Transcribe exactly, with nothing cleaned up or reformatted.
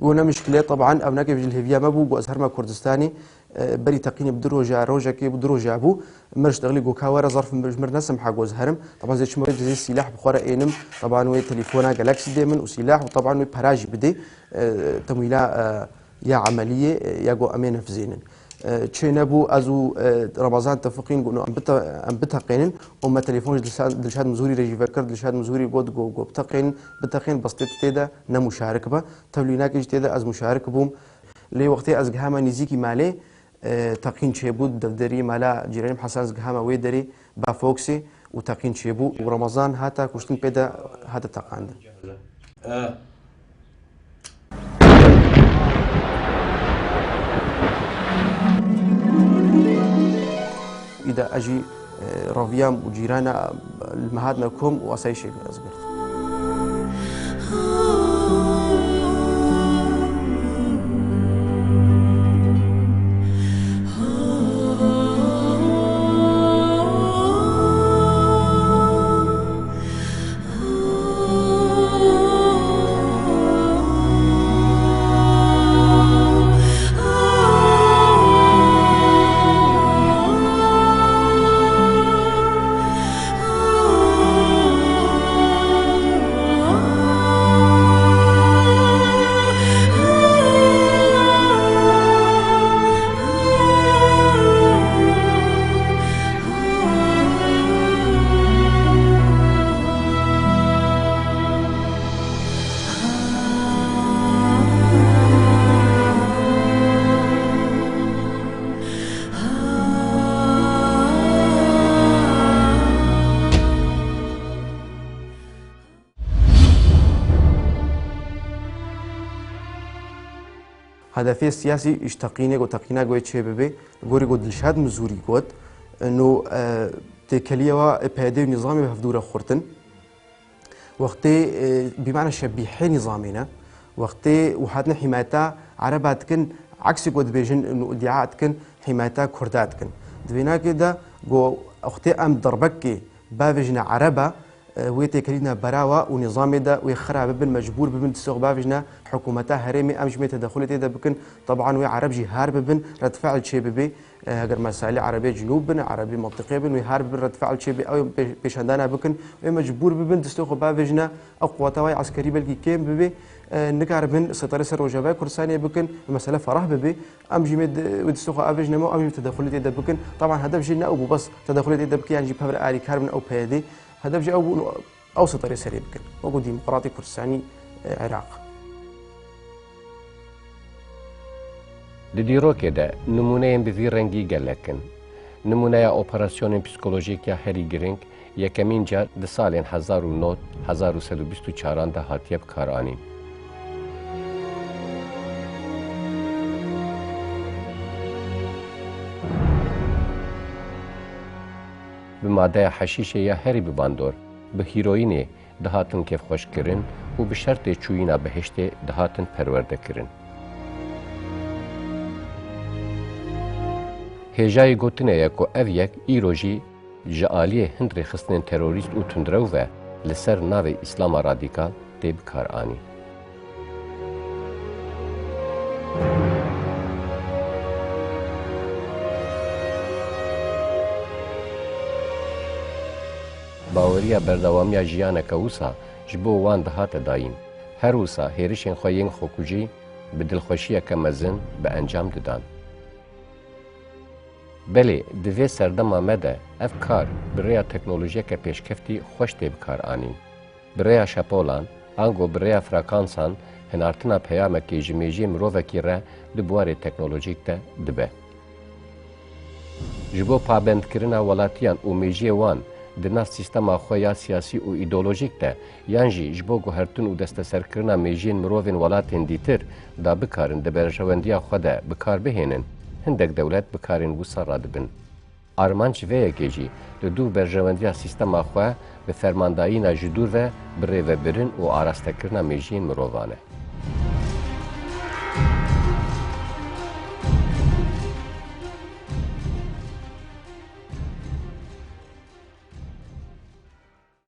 Go ne mişkile, teban ew neke ji li hêviya me bû, go ez herime Kurdistanê, e, berî teqînê bi du roja, rojekê bi du roja bû. Mir ji dexlî go ka were zerf ji mir nesimha go ez herim. Teban zê çima wê dizê sîlah bi xwe re ênim. Teban wê telefona Galaxy dê min û sîlah û teban wê pera jî bidê, e, temwîla, e, ya emeliyê, e, ya go em ê nefizênin. E, çê nebû, ez û, e, Remezan tefiqîn got, "No, em bite-, em biteqênin." Û me telefon ji Dilşad, Dilşad Mizûrî re jî vekir, Dilşad Mizûrî got, "Go, go biteqênin, biteqên, bes tê, tê de ne muşarik be." Tevlînakê jî tê de ez muşarik bûm. Lê wextê ez gihame nîzîkî malê, e, teqîn çêbû, devderî mala cîranî Hesen ez gihame wê derê, ba Foxê û teqîn çêbû û Remezan hata kuştin pê de hate teqandin. Îda ez jî, e, reviyam û cîrana, e, li me hatine kom û asayîşê ez girt. Hedefê siyasî ji teqînê got, teqîna got çê bibe, gorî got Dilşad Mizûrî got, no, e, têkeliya wa, e, P Y D û nîzamê bi hevdû re xurtin. Wextê, e, bîmane şebîhê nîzamê ne. Wextê û hatine hîmayeta Ereba dikin, eksî got dibêjin, no, îdia dikin, hîmayeta Kurda dikin. Di vênakê de got, wextê em derbekê bavêjine Ereba, e, wê têkelîna berawa û nîzamê de wê xira bibin, mecbûr bibin, distê xwe bavêjine hikûmeta herêmê, em jî wê tedexulê tê de bikin. Teban wê Ereb jî har bibin, redfe'l çê bibe. E, heger meselê Erebê Cinûb bin, Erebê Mintiqê bin, wê har bibin, redfe'l çê bibe, ew pê-, pêşandana bikin. Wê mecbûr bibin, distê xwe bavêjine, ew quweta wê eskerî belkî kêm bibe. E, nikaribin seyterê ser Rojavayê Kurdistanê bikin, mesele ferah bibe. Em jî wê di-, wê distê xwe avêjine me û em jî wê tedexulê tê de bikin. Teban hedef jî ne ew bû, bes tedexulê tê de bikin, yan jî bi hev re alîkar bin ew P Y D. Hedef jî ew bû, ew seyterê serê bikin. Wekû Demokratê Kurdistanî, e, Iraq. Di dîrokê de nimûneyên bi vî rengî gelek in. Nimûneya operasyonên psîkolojîk ya herî girîng, yekemîn car di salên hezar û nod, hezar û sed û bîst û çaran de hatiye bikaranîn. Bi madeya heşîşê ya herî bi bandor, bi hîroyînê dihatin kêfxweşkirin û bi şertê çûyîna behiştê dihatin perwerdekirin. Hêjayî gotinê ye ku ev yek îro jî ji aliyê hin rêxistinên terorîst û tundrew ve li ser navê Îslama Radîkal tê bikaranîn. Baweriya berdewamiya jiyaneke wisa ji bo wan dihate dayîn. Her wisa hêrişên xwe yên xwekujî bi dilxweşiyeke mezin bi encam didan. Belê, di vê serdema me de ev kar bi rêya teknolojiyeke pêşkeftî xweş tê bikaranîn. Bi rêya şepolan, ango bi rêya frekansan hinartina peyamekê ji mêjiyê mirovekî re di buwarê teknolojîk de dibe. Ji bo pabendkirina welatiyan û mêjiyê wan di nav sîstema xwe ya siyasî û îdeolojîk de, yan jî ji bo guhertin û desteserkirina mêjiyên mirovên welatên dîtir da bikarin di berjewendiya xwe de bi kar bihênin, hindek dewlet bi karên wisa radibin. Armanc vê yekê jî li dû berjewendiya sîstema xwe bi fermandayîna ji dûr ve birêvebirin û arastekirina mêjiyên mirovan e.